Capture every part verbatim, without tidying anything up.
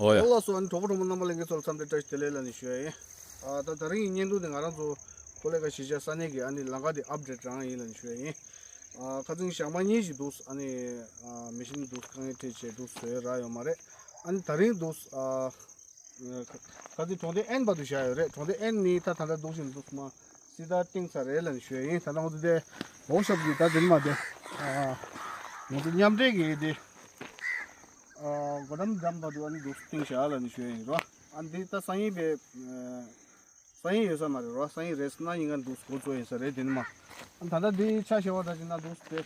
ཨོ་ཡ། ཨོ་ལགས་སོ། ཨ་ནི་གྲོགས་པོ་གྲོགས་མོ་རྣམ་པ་ལྷན་རྒྱས་ཚོ་ལ་འཚམས་འདྲི་བཀྲ་ཤིས་བདེ་ལེགས་ལབ་ནས་ཞུ་ཡ་ཡིན། ཨ་ད་ད་རིང་གི་བརྙན་ཐུང་འདི་ང་རང་ཚོ་ཀོ་ལེ་གྷལ་གཞིས་ཆགས་ས་གནས་ཀྱི་ཨ་ནི་ལམ་ཁ་དེ་ཨབ་ཌེཊ་རང་ཡིན་ལབ་ནས་ཞུ་ཡ་ཡིན། ཨ་ཁ་སང་ཞག་མ་གཉིས་ཤིག་འདུག་ཨ་ནི་ཨ་མེ་ཤིན་འདུག་དཀའ་ངལ་འཕྲད་བྱས་འདུག་བཟོས་རག་ཡོད་མ་རེད། ཨ་ནི་ད་རིང་འདུག་ཨ་ཁ་སང་གྲོང་སྡེ་ཨེན་བར་དུ་བཞག་ཡོད་རེད། གྲོང་སྡེ་ཨེན་ནི་ད་ད་ལྟ་འདུག་བཞིན་འདུག་མ་སི་ད་བཏིང་ཚར་རེད་ལབ་ནས་ཞུ་ཡ་ཡིན། ད་ལྟ་ང་ཚོ་དེ་ཝོག་ཤོབ་ཀྱི་ད་དེ་ནི་མ་དེ་ཨ་ང་ཚོ་མཉམ་འབྲེལ་གྱི་དེ། ཨ་གོ་དམ་འགྲམ་བར་དུ་ཨ་ནི་འདུག་སྟེང་བཞག་ལབ་ནས་ཞུ་ཡ་ཡིན་རོ། ཨ་འདི་ད་སང་ཉིན་པའི་ཨ་སང་ཉིན་ཡོད་ས་མ་རེད་རོ། སང་ཉིན་རེས་གནངས་ཉིན་ང་འདུག་འགོ་བཙུགས་ཡིན་ས་རེད། དེ་ནི་མ་ཨ་ད་ལྟ་འདི་ཆ་ཤས་པ་ད་ཅི་ན་འདུག་སྟེ།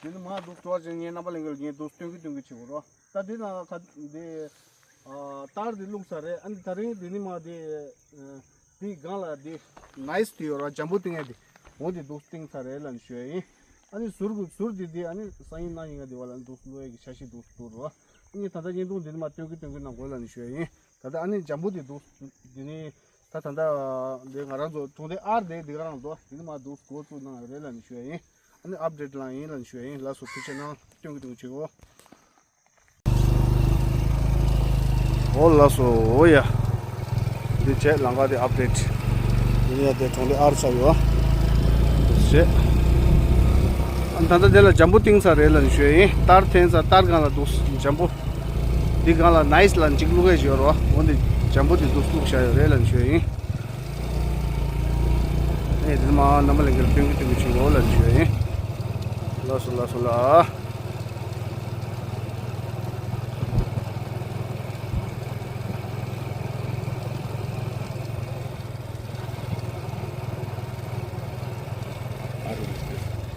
དེ་ནི་མ་འདུག་འགྲོ་བ་ཅན་ངའི་རྣམ་པ་ལྷན་རྒྱས་ལ་ངས་འདུག་སྟོན་གི་སྟོན་གི་བྱེད་དགོས་རོ། ད་འདི་ན་ཁ་འདི་ཨ་ཏར་འདི་བླུགས་ས་རེད། ཨ་ནི་ད་རིང་འདི་ནི་མ་འདི་ཨ་འདི་སྒང་ལ་འདི་ནའིས་འདི་ཡོད་ར། འཇམ་པོ་བཏིང་ཡ་འདི་འོ་འདི་འདུག་བཏིང་ཚར་རེད་ལབ་ནས་ཞུ་ཡ་ཡིན། ཨ་ནི་ཟུར་གུ་ཟུར་འདི་འདི་ཨ་ནི་སང་ཉིན་གནངས་ཉིན་ག་འདི་བ་ལ་འདུག་བླུག་ཡ་གི་འཆར་གཞི་འདུག་འདུག་རོ། ཨ་ནི་ད་ལྟ་བརྙན་ཐུང་འདི་ནི་མ་སྟོན་གི་སྟོན་གི་གནང་དགོས་ལབ་ནས་ཞུ་ཡ་ཡིན། ད་ལྟ་ཨ་ནི་འཇམ་པོ་འདི་འདུག་འདི་ནི་ད་ད་ལྟ་འདི་ང་རང་ཚོ་གྲོང་སྡེ་ཨར་འདི་འདི་ག་རང་འདུག་འདི་ནི་མ་འདུག་འགོ་བཙུགས་གནང་ཡ་རེད་ལབ་ནས་ཞུ་ཡ་ཡིན། ཨ་ནི་ཨབ་ཌེཊ་ལང་ཡིན་ལབ་ནས་ཞུ་ཡ་ཡིན། ལགས་སོ། ཐུགས་རྗེ་གནང་། སྟོན་གི་སྟོན་གི་བྱེད་གོ། ཨོ་ལགས་སོ། ཨོ་ཡ། འདི་བྱས་ལམ་ཁ་དེ་ཨབ་ཌེཊ། འདི་ཡ་དེ་གྲོང་སྡེ་ཨར་ཆགས་ཡོད། འདི་བྱས། ཨ་ད་ལྟ་དེ་ལ་འཇམ་པོ་བཏིང་ཚར་རེད་ལབ་ནས་ཞུ་ཡ་ཡིན། ཏར་འཐེན་ཚར། ཏར་སྒང་ལ་འདུག་འཇམ་པོ། འདི་སྒང་ལ་ནའིས་ལ་འཇིག་བླུག་ཡ་ཞིག་ཡོད་རོ། འོ་འདི་འཇམ་པོ་འདི་འདུག་བླུག་བཞག་ཡོད་རེད་ལབ་ནས་ཞུ་ཡ་ཡིན། ཨེ་དེ་མ་རྣམ་པ་ལྷན་རྒྱས་ལ་སྟོན་གི་སྟོན་གི་བྱེད་གོ་ལབ་ནས་ཞུ་ཡ་ཡིན། ལགས་སོ་ལགས་སོ་ལགས།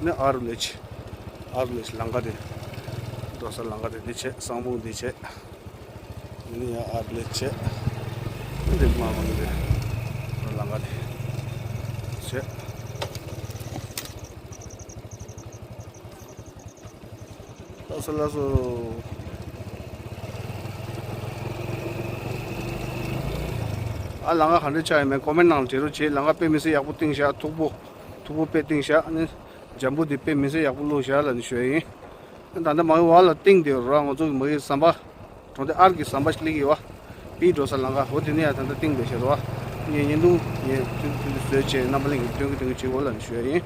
ནི་ཨ་རུ་ལེཆ། ཨ་རུ་ལེཆ་ལམ་ཁ་དེ། འགྲོ་ས་ལམ་ཁ་དེ་འདི་བྱས། སང་ཕོ་འདི་བྱས། ནི་ཡ་ཨ་རུ་ལེཆ་བྱས། འདི་མ་མ་འདི་རེད། ལམ་ཁ་དེ་བྱས། ལགས་སོ་ལགས་སོ། ཨ་ལམ་ཁ་ག་འདྲ་ཆགས་ཡོད་མེད་ཀོ་མེན་ནང་ལ་འབྲི་རོགས་བྱེད། ལམ་ཁ་དཔེ་མི་སྲིད་ཡག་པོ་བཏིང་བཞག་མཐུག་པོ། མཐུག་པོ་དཔེ་བཏིང་བཞག་ཨ་ནི་འཇམ་པོ་དེ་དཔེ་མི་སྲིད་ཡག་པོ་བླུགས་བཞག་ལབ་ནས་ཞུ་ཡ་ཡིན། ཨ་ད་ལྟ་མ་གི་བར་ལ་བཏིང་བསྡད་ཡོད་ར། ང་ཚོ་གི་མ་གི་ཟམ་པ། གྲོང་སྡེ་ཨར་གི་ཟམ་པ་ཞིག་སླེབས་ཀྱི་ཡོད། པི་འགྲོ་ས་ལམ་ཁ་འོ་དེ་ནས་ཡ་ད་ལྟ་བཏིང་བསྡད་བཞག་ར། ངས་བརྙན་ཐུང་ངས་ཐུང་ཐུང་བཟོས་བྱས་རྣམ་པ་ལྷན་རྒྱས་སྟོན་གི་སྟོན་གི་བྱེད་དགོས་ལབ་ནས་ཞུ་ཡ་ཡིན།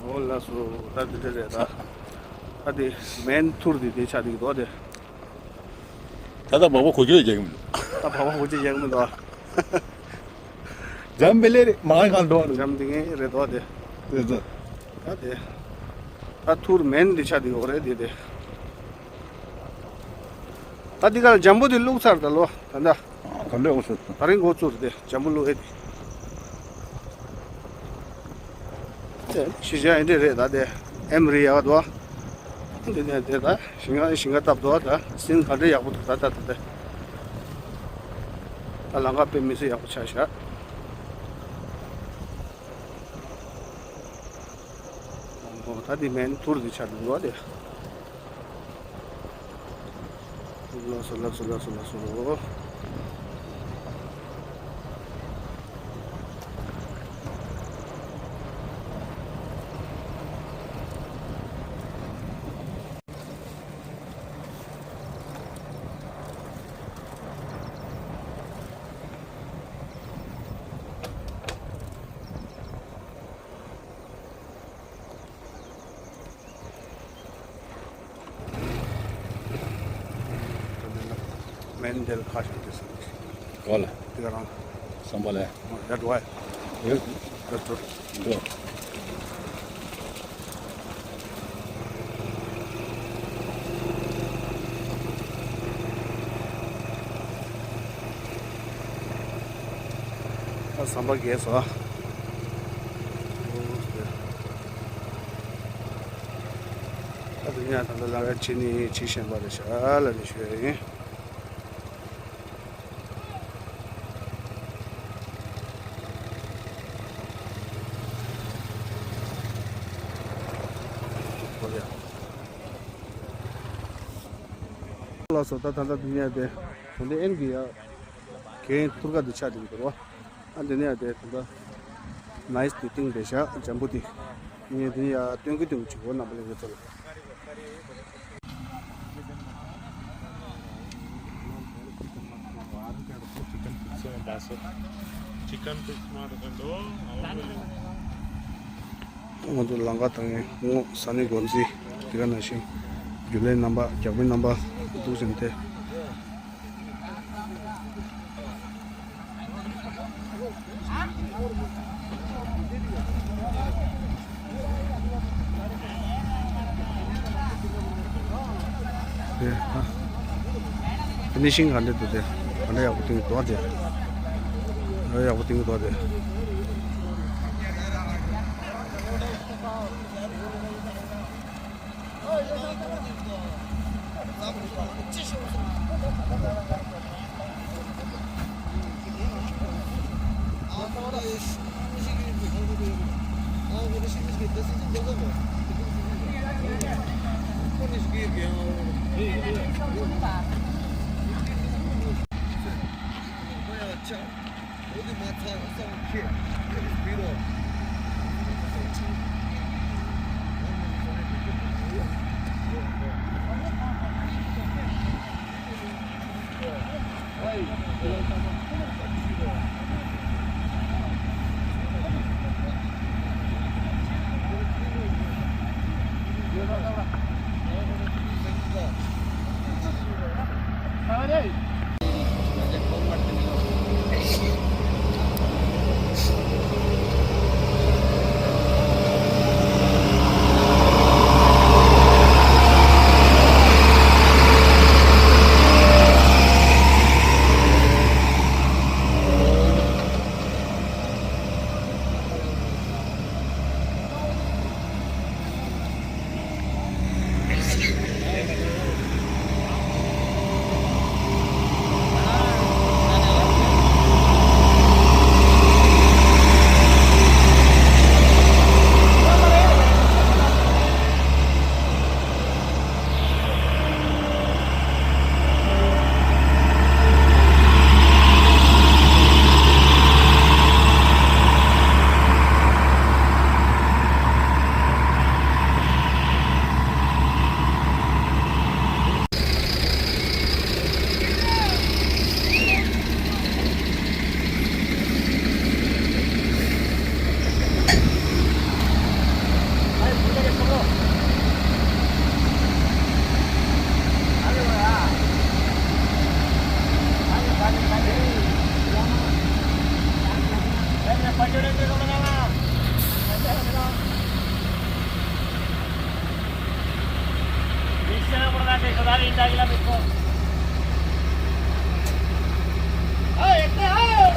ཨོ་ལགས་སོ། ད་འདི་འདྲ་རེད་ད། ད་དེ་མེན་ཐུར་དེ་དེ་ཆགས་འདུག་དོ་དེ། ད་ལྟ་བག་པ་གོ་རྒྱུ་རྒྱག་གི་མི་འདུག་ད་བག་པ་གོ་རྒྱུ་རྒྱག་གི་མི་འདུག་འཇམ་པེ་ལེ་རེད། མ་གང་འགྲོ་རེད། འཇམ་དེ་ངའི་རེད་དོ་དེ། དེ་ཚོ། ད་དེ། ད་ཐུར་མེན་དེ་ཆགས་འདུག་ཨོ་རེད་དེ་དེ། ད་འདི་ག་ལ་འཇམ་པོ་དེ་བླུགས་ཚར་ད་ལོ་ད་ད། ག་འདྲ་འོང་ཟེར། ད་རིང་འགོ་བཙུགས་རེད་དེ་འཇམ་པོ་བླུགས་ཨེ་དེ། དེ་ཤི་བྱ་ཡིན་འདྲ་རེད་ད་དེ། ཨེམ་རི་ཡག་འདུག་འདི་ནས་དེ་ད་ཞིང་ཁ་ཞིང་ཁ་བཏབ་འདུག་ད་སིན་ག་འདྲ་ཡག་པོ་འདུག་ད་ད་ད་དེ། ད་ལམ་ཁ་དཔེ་མི་སྲིད་ཡག་པོ་ཆགས་ཤག་ཨོ་ད་འདི་མེན་ཐུར་འདི་ཆགས་འདུག་དེ། ལགས་སོ་ལགས་སོ་ལགས་སོ་ལགས་སོ། མེན་དེ་ལ་ཁ་ཤས་དེ་སོང་། ག་ལ། དེ་ག་རང་། ཟམ་པ་ལ། ཡར་འགྲོ་བ། ཡར། ཡར་འགྲོ། འགྲོ། ད་ཟམ་པ་བརྒལ་སོང་། ད་དེ་ནས་ད་ལྟ་ལམ་ཁ་ཕྱི་ནས་ཕྱི་བཞིན་པ་རེད་ཤག་ལབ་ནས་ཞུ་ཡ་ཡིན། ལགས་སོ། ད་ད་ལྟ་འདི་ནས་དེ་གྲོང་སྡེ་ཨེན་གྱི་ཡ་གན་ཐུར་ཀ་འདི་ཆགས་འདུག་འདུག་རོ། ཨ་འདི་ནས་དེ་ད་ལྟ་ ནའིས་དེ་སྟེང་བེ་ཤ་འཇམ་པོ་དེ། ངས་དེ་ཡ་སྟོན་གི་སྟོན་གི་བྱེད་གོ་རྣམ་པ་ལས་ཀྱི་ཚོ་ལ། chicken pics में Dassault. Chicken pics में रखो। ང་ཚོ་ལམ་ཁ་དང་ངོ་ས་གནས་འགོ་འཛིན་དེ་ག་ནང་བཞིན་རྒྱུན་ལས་རྣམ་པ་རྒྱག་པའི་རྣམ་པ་འདུག་ཟིན་ཏེ། ཕི་ནི་ཤིང་ག་འདྲ་འདུག་དེ། ག་འདྲ་ཡག་པོ་བཏིང་འདུག་དེ། ག་འདྲ་ཡག་པོ་བཏིང་འདུག་དེ། ད་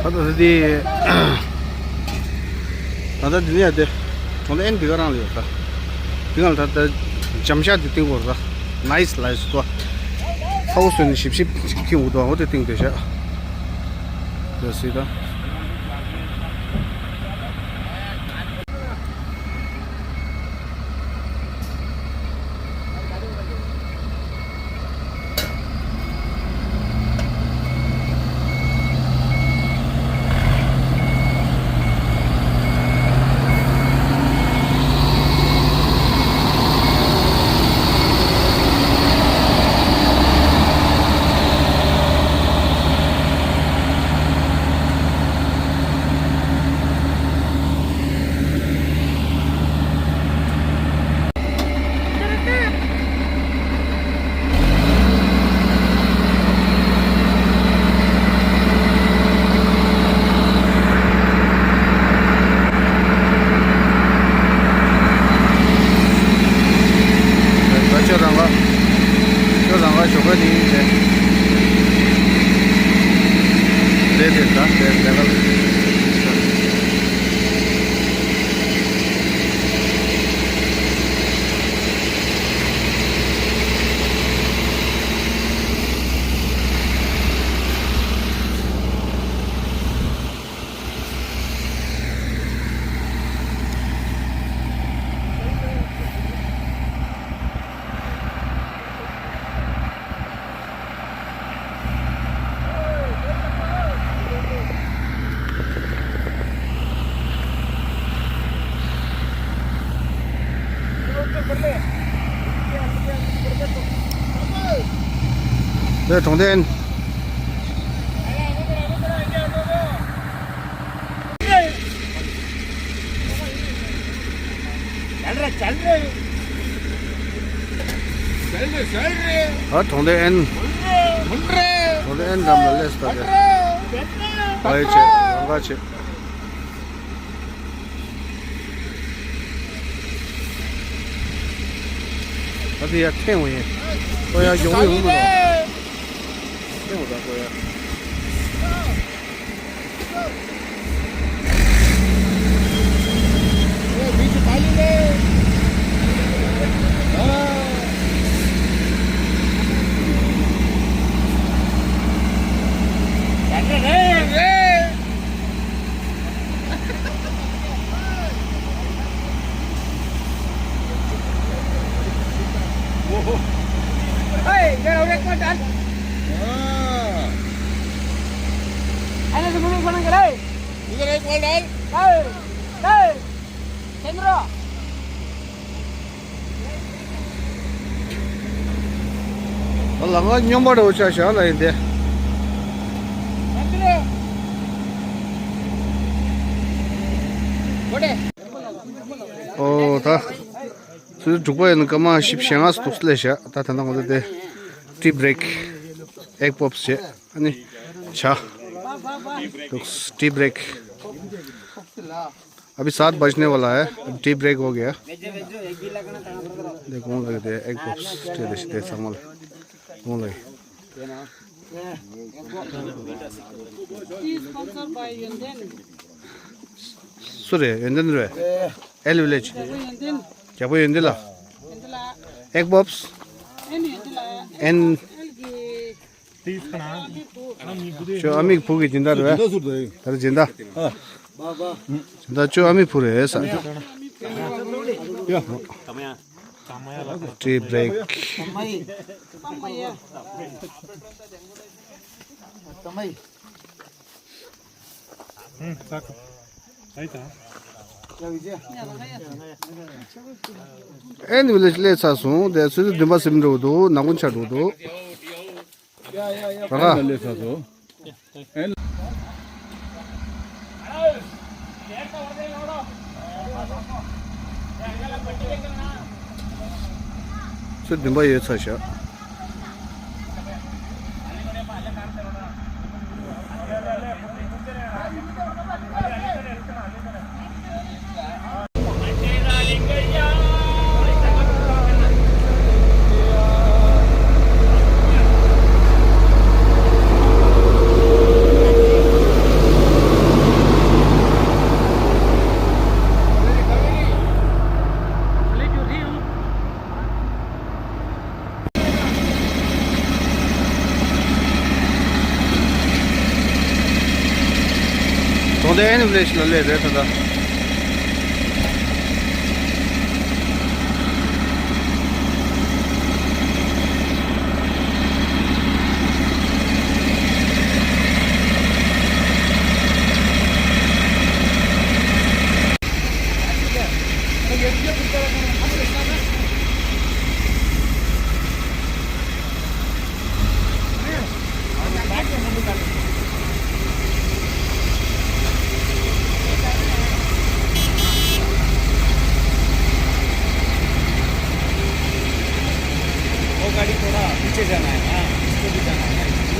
ལྟ་དེ། ད་ལྟ་འདི་ནས་དེ། གྲོང་སྡེ་ཨེན་འདི་ག་རང་ལ་ཡོད་ད། འདི་ག་ལ་ད་ལྟ་འཇམ་ཤ་འདི་བཏིང་དགོས་རེད་ད། ནའིས་ལའིས་ཏོ། ཚ་བོ་བཟོས་ནས་ཞིབ་ཞིབ་ཅིག་ཁྱི་འུ་དོ་འོ་དེ་བཏིང་བསྡད་ཤག་དེ་སྲིད་ད། ད་ཁྱོད་རང་ག་ཁྱོད་རང་ག་ཞོགས་པ་དེ་ཡིན་ཟེར། རེད་རེད་ད་རེད་རེད་ག་ལས་གྲོང་སྡེ་ཨན། ཨ་གྲོང་སྡེ་ཨན། གྲོང་སྡེ་ཨན་འགྲམ་ལ་སླེབས་ད་དེ། ཨ་ཡེ་བྱེད་རང་དགའ་བྱེད། ད་དེ་ཡར་འཐེན་འོང་ཡིན། ཁོ་ཡར་མགྱོགས་པོ་ཡོང་མི་འདུག་འཐེན་འོང་ད་ཁོ་ཡར། ལ་ང་སྨྱོན་པ་འདྲ་བོ་ཆགས་ཤག་ལ་ཡིན་ཏེ། ཨོ་ད། ཚོད་འདུག་པ་ཡིན་ན་སྐར་མ་བཞི་བཅུ་ཞེ་ལྔ་ཙམ་འདུག་སླེབས་ཤག་ད་ད་ནང་ང་ཚོ་དེ་ཏི་བྷི་རེག་ཨེག་པོབ་སི་བྱས་ཨ་ནི་ཇ་འདུག་ཏི་བྷི་རེག अभी सात बजने वाला है। अभी टी ब्रेक हो गया। देखो लगे थे एक बॉक्स तेरे से तेरे सामान कौन लगे। Tea sponsored by Yönden. Sure, Yönden re. El Village. Japo Yönden. Japo Yönden la. Yönden la. Egg Pops. En Yönden la. En. ཁྱོད་ཨ་མིག་བུ་གི་སྦྱིན་བདག་རེད། སྦྱིན་བདག་ཟུར་དུ་རེད། ད་རེས་སྦྱིན་བདག་སྦྱིན་བདག་ཁྱོད་ཨ་མིག་བུ་རེད་ས། ཏི་བྷི་རེག་ཨེན་ཝི་ལེ་ཇི་སླེབས་ཚར་སོང་། དེ་ཆུ་ཚོད་བདུན་པ་ཟིན་འགྲོ་འདུག་ནག་པོ་ཆགས་འགྲོ་འདུག་ར་ཁ། ཚོད་བདུན་པ་ཡོད་ཚར་ཤག་གྲོང་སྡེ་ཨེན་ཝི་ལེ་ཇི་ལ་སླེབས་རེད་ད་ལྟ། वो गाड़ी थोड़ा पीछे जाना है ना, इसको भी जाना है ना, इसको।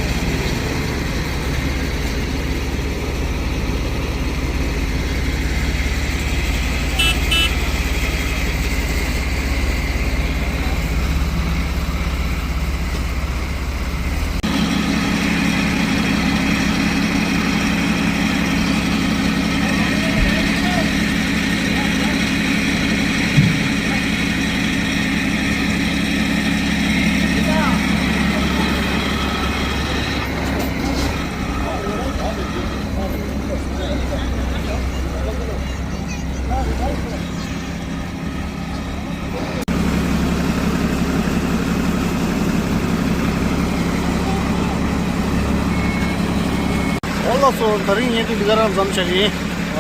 འོ་ལགས་སོ། ད་རིང་བརྙན་ཐུང་འདི་ག་རང་མཚམས་བཞག་གི་ཡིན།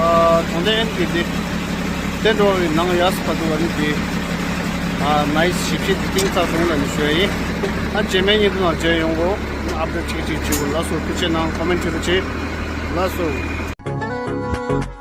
ཨ་གྲོང་སྡེ་ཨན་གྱི་འདི་བསྟན་འགྲོ་བའི་ནང་ཡར་སོང་ད་དུ་བ་ནི་འདི། ཨ་ནའི་སི་ཞིབ་བཤེར་འདི་གཏིང་ཟབ་སོང་ལབ་ནས་ཞུ་ཡ་ཡིན། ཨ་རྗེས་མའི་ཉིན་དུ་ནང་མཇལ་ཡོང་གོ། ཨབ་ཌེཊ་ཅིག་ཅིག་བྱེད་དགོས། ལགས་སོ། ཐུགས་རྗེ་གནང་། ཀོ་མེན་ཊི་བྱེད་རོགས་བྱེད། ལགས་སོ།